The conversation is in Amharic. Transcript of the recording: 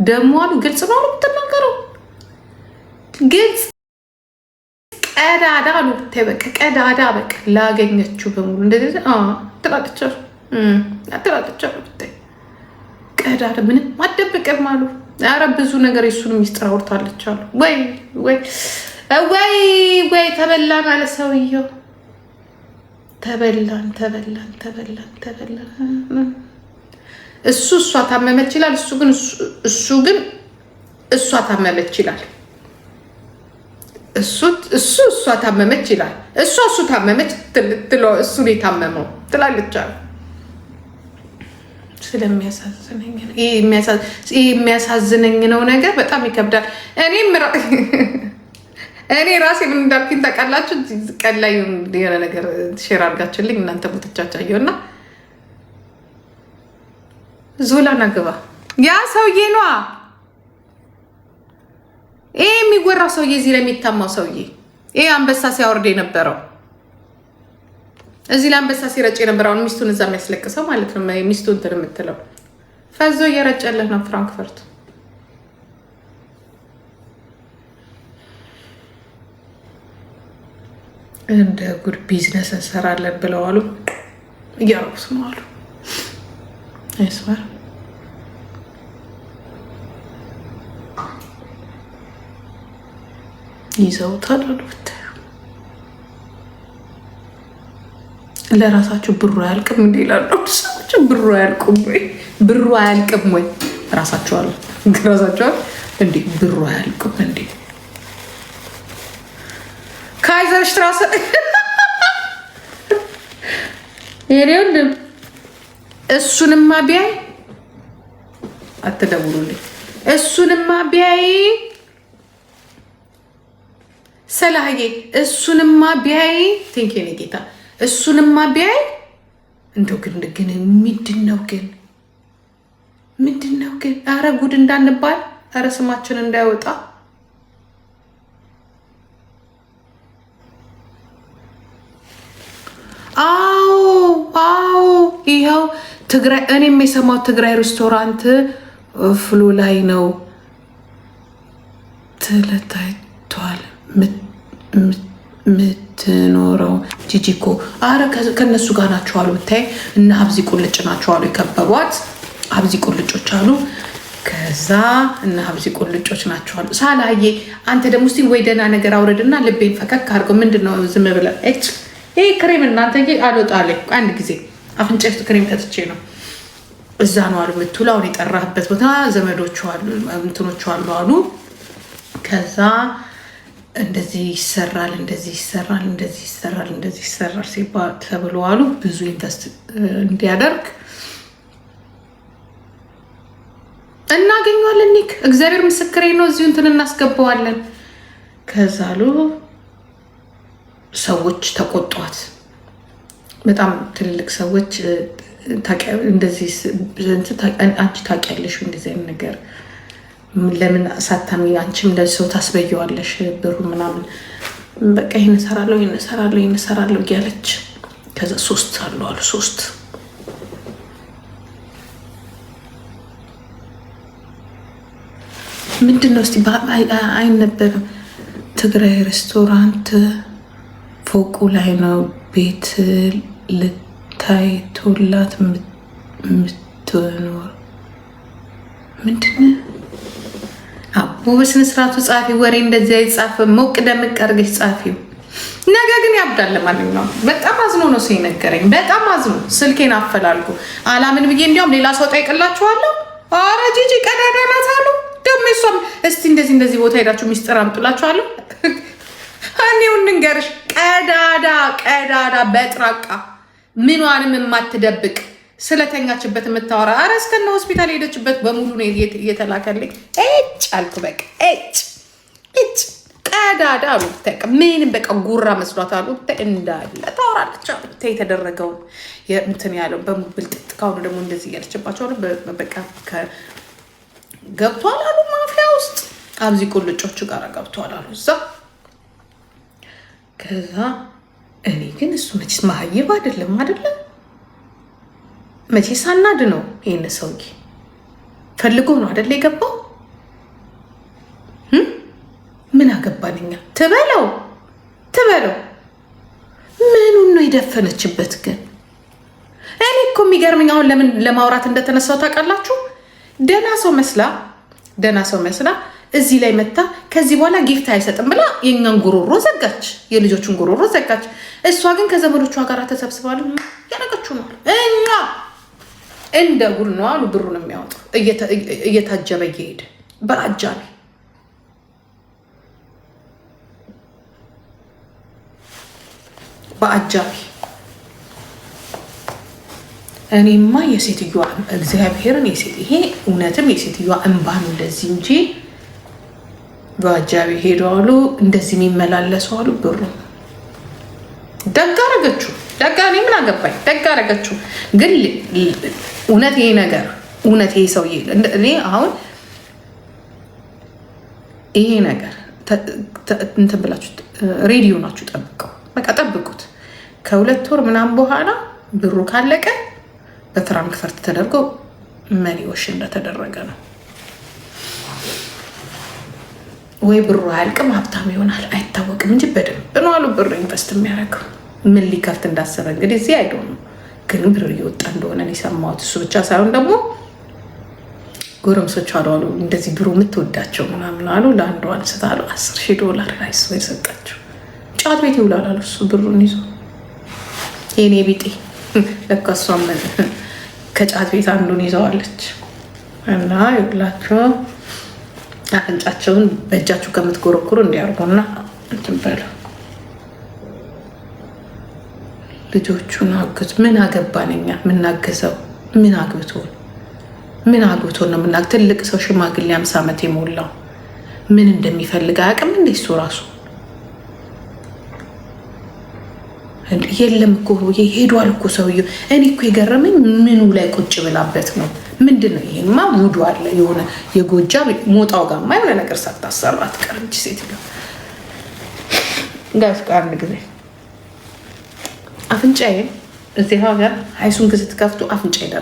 ደግሞ አሉ ግልጽ ነው አሉ የምትናገረው፣ ግልጽ ቀዳዳ አሉ። ብታይ በቃ ቀዳዳ፣ በቃ ላገኘችው በሙሉ እንደዚህ ትላለች አሉ፣ ትላለች አሉ። ብታይ ቀዳዳ፣ ምንም አትደብቅም አሉ። ኧረ ብዙ ነገር የሱን ሚስጥር አውርታለች አሉ። ወይ ወይ ወይ ወይ፣ ተበላን አለ ሰውየው። ተበላን ተበላን ተበላን ተበላን። እሱ እሷ ታመመች ይላል። እሱ ግን እሷ ታመመች ይላል። እሱ እሷ ታመመች ይላል። እሷ እሱ ታመመች፣ እሱ ነው የታመመው ትላለች አሉ። ስለሚያሳዝነኝ፣ ይህ የሚያሳዝነኝ ነው ነገር በጣም ይከብዳል። እኔ ራሴ ምን እንዳልኩኝ ታውቃላችሁ? ቀን ላይ የሆነ ነገር share አድርጋችሁልኝ እናንተ ቦቶቻቸው አየሁና ዞላን አግባ፣ ያ ሰውዬ ነዋ። ይሄ የሚወራው ሰውዬ፣ እዚህ ለሚታማው ሰውዬ፣ ይሄ አንበሳ ሲያወርድ የነበረው፣ እዚህ ለአንበሳ ሲረጭ የነበረው፣ አሁን ሚስቱን እዛ የሚያስለቅሰው ማለት ነው። ሚስቱ እንትን የምትለው ፈዞ እየረጨልህ ነው ፍራንክፈርት። እንደ ጉድ ቢዝነስ እንሰራለን ብለዋሉ፣ እያረጉት ነው አሉ። አይስበር ይዘውታል አሉ። ብታዩ ለራሳቸው ብሩ አያልቅም እንዲ ይላሉ ሰዎች። ብሩ አያልቅም ወይ? ብሩ አያልቅም ወይ? ራሳቸዋል ራሳቸዋል እንዴ፣ ብሩ አያልቅም እንዴ? Kaiserstraße የኔ ወንድም፣ እሱንማ ቢያይ፣ አትደውሉልኝ። እሱንማ ቢያይ ሰላህዬ፣ እሱንማ ቢያይ፣ thank you ጌታ፣ እሱንማ ቢያይ እንደው ግን ምንድን ነው ግን፣ ምንድን ነው ግን? አረ ጉድ እንዳንባል፣ አረ ስማችን እንዳይወጣ። አዎ፣ ይኸው ትግራይ፣ እኔም የሰማው ትግራይ ሬስቶራንት floor ላይ ነው ትለታይቷል የምትኖረው ጂጂኮ። አረ ከእነሱ ጋር ናቸው አሉ። ብታይ እና አብዚ ቁልጭ ናቸው አሉ የከበቧት፣ አብዚ ቁልጮች አሉ። ከዛ እና አብዚ ቁልጮች ናቸው አሉ። ሳላዬ አንተ ደግሞ እስኪ ወይ ደህና ነገር አውረድና ልቤን ፈከክ አድርገው። ምንድን ነው ዝም ብለህ? ይህ ክሬም እናንተ አልወጣለኝ። አንድ ጊዜ አፍንጫ ውስጥ ክሬም ከትቼ ነው። እዛ ነው አሉ የምትውለው። አሁን የጠራህበት ቦታ ዘመዶቹ አሉ፣ እንትኖቹ አሉ አሉ። ከዛ እንደዚህ ይሰራል፣ እንደዚህ ይሰራል፣ እንደዚህ ይሰራል፣ እንደዚህ ይሰራል ሲባል ተብሎ አሉ ብዙ invest እንዲያደርግ እናገኘዋለን። ኒክ እግዚአብሔር ምስክሬ ነው። እዚሁ እንትን እናስገባዋለን። ከዛ አሉ ሰዎች ተቆጧት። በጣም ትልልቅ ሰዎች እንደዚህ፣ አንቺ ታውቂያለሽ እንደዚህ አይነት ነገር፣ ለምን ሳታሚ አንቺም ለሰው ታስበየዋለሽ ብሩ ምናምን፣ በቃ ይህን እሰራለሁ፣ ይህን እሰራለሁ፣ ይህን እሰራለሁ እያለች፣ ከዛ ሶስት አሉ አሉ፣ ሶስት ምንድን ነው እስኪ አይነበብም። ትግራይ ሬስቶራንት ፎቁ ላይ ነው ቤት ልታይቶላት የምትኖር። ምንድን አቦ፣ በስነ ስርዓቱ ጻፊ። ወሬ እንደዚህ አይጻፍም። ሞቅ ደምቅ አድርገሽ ጻፊው። ነገ ግን ያብዳል። ለማንኛውም በጣም አዝኖ ነው ሰው የነገረኝ። በጣም አዝኖ ስልኬን አፈላልጉ አላምን ብዬ እንዲያውም ሌላ ሰው ጠይቅላችኋለሁ። ኧረ ጂጂ ቀዳዳ ናት አሉ። ደግሞ እሷም እስቲ እንደዚህ እንደዚህ ቦታ ሄዳችሁ ሚስጥር አምጡላችኋለሁ። እኔው እንንገርሽ፣ ቀዳዳ ቀዳዳ በጥራቃ፣ ምኗንም የማትደብቅ፣ ስለተኛችበት የምታወራ፣ ኧረ እስከነ ሆስፒታል የሄደችበት በሙሉ ነው እየተላከልኝ። እጭ አልኩ በቃ፣ እጭ እጭ፣ ቀዳዳ አሉ። ምንም በቃ ጉራ መስሏት አሉ እንዳለ ታወራለች አሉ። የተደረገውን እንትን ያለው በብልጥጥ ካሁኑ ደግሞ እንደዚህ እያለችባቸው አሉ። በቃ ገብቷል አሉ፣ ማፊያ ውስጥ አብዚ ቁልጮቹ ጋር ገብቷል አሉ እዛ። ከዛ እኔ ግን እሱ መቼስ መሀይብ አይደለም አይደለም፣ መቼስ አናድ ነው፣ ይህን ሰውዬ ፈልጎ ነው አይደለ የገባው? ትበለው ትበለው። ምኑን ነው የደፈነችበት ግን? እኔ እኮ የሚገርመኝ አሁን ለምን ለማውራት እንደተነሳው ታውቃላችሁ? ደህና ሰው መስላ፣ ደህና ሰው መስላ እዚህ ላይ መታ ከዚህ በኋላ gift አይሰጥም ብላ የኛን ጉሮሮ ዘጋች፣ የልጆቹን ጉሮሮ ዘጋች። እሷ ግን ከዘመዶቿ ጋር ተሰብስባሉ ያደረገችው ነው። እኛ እንደ ጉድ ነው አሉ ብሩን የሚያወጡ፣ እየታጀበ እየሄደ በአጃቢ፣ በአጃቢ። እኔማ የሴትዮዋ እግዚአብሔርን ይሄ እውነትም የሴትዮዋ እንባ ነው እንደዚህ እንጂ በአጃቢ ሄዱ አሉ፣ እንደዚህ የሚመላለሱ አሉ። ብሩ ደግ አደረገችው። ደግ፣ እኔ ምን አገባኝ? ደግ አደረገችው። ግን እውነት ይሄ ነገር፣ እውነት ይሄ ሰውዬ፣ እኔ አሁን ይሄ ነገር እንትን ብላችሁ ready ሆናችሁ ጠብቀው፣ በቃ ጠብቁት። ከ2 ወር ምናምን በኋላ ብሩ ካለቀ በፍራንክፈርት ተደርጎ money wash እንደተደረገ ነው። ወይ ብሩ አያልቅም ሀብታም ይሆናል አይታወቅም እንጂ በደንብ ነው አሉ ብር invest የሚያደርገው። ምን ሊከፍት እንዳሰበ እንግዲህ እዚህ አይደው ነው፣ ግን ብር እየወጣ እንደሆነ የሰማሁት። እሱ ብቻ ሳይሆን ደግሞ ጎረምሶች አሉ እንደዚህ ድሮ የምትወዳቸው ምናምን አሉ። ለአንዱ አንስታ አሉ 10,000 ዶላር ራይስ ወይ ሰጣቸው። ጫት ቤት ይውላል አሉ እሱ ብሩን ይዞ። የኔ ቢጤ ለካ እሷም ከጫት ቤት አንዱን ይዘዋለች። እና ይውላችሁ አፍንጫቸውን በእጃችሁ ከምትጎረኩሩ እንዲያርጉና እንትን በሉ። ልጆቹን አግዙ። ምን አገባን እኛ የምናግዘው? ምን አግብቶን፣ ምን አግብቶን ነው የምና ትልቅ ሰው፣ ሽማግሌ፣ 50 ዓመት የሞላው ምን እንደሚፈልግ አያውቅም እንዴ እሱ ራሱ? የለም እኮ ሄዷል እኮ ሰውዬው። እኔ እኮ የገረመኝ ምኑ ላይ ቁጭ ብላበት ነው? ምንድን ነው ይሄማ? ውዱ አለ የሆነ የጎጃም ሞጣው ጋማ የሆነ ነገር ሳታሰራ አትቀርም እንጂ ሴትዮ። Guys፣ አንድ ጊዜ አፍንጫዬ እዚህ ሀገር Heizung ስትከፍቱ አፍንጫ ይደርቃል።